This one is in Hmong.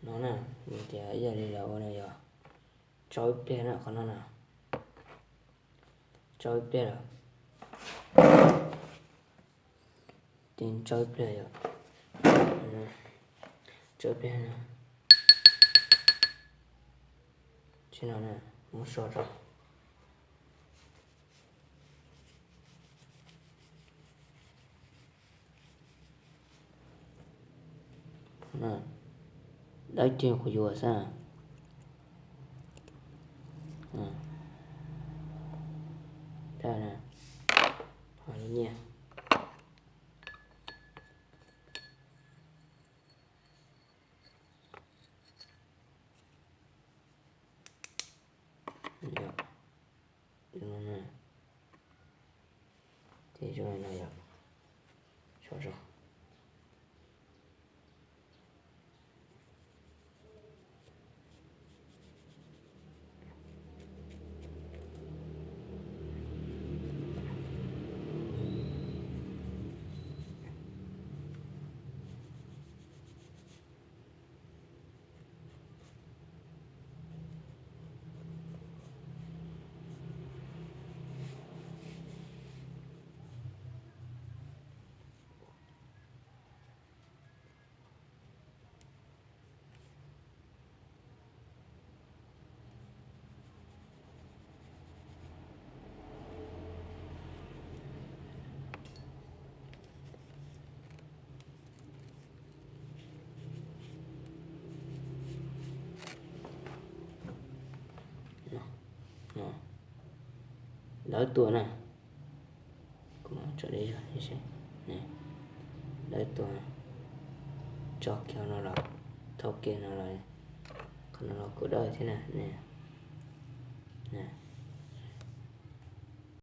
No na, tias ib yam li lawv ua no yog tso ib pliag na, qhov no na, tso ib pliag lawm, ces tso ib pliag yom, tso ib pliag na, tsis no na, muab so rau. Dawb ceev qhuav yuav xwb. Nyiaj. Ces zoo li no yom, so zoo. Dawb tuaj na. Kuv mam tso deb zog thiab seb. Dawb tuaj. Tso kiag no los, thau kiag no los, qhov no los kuj dawb thiab na.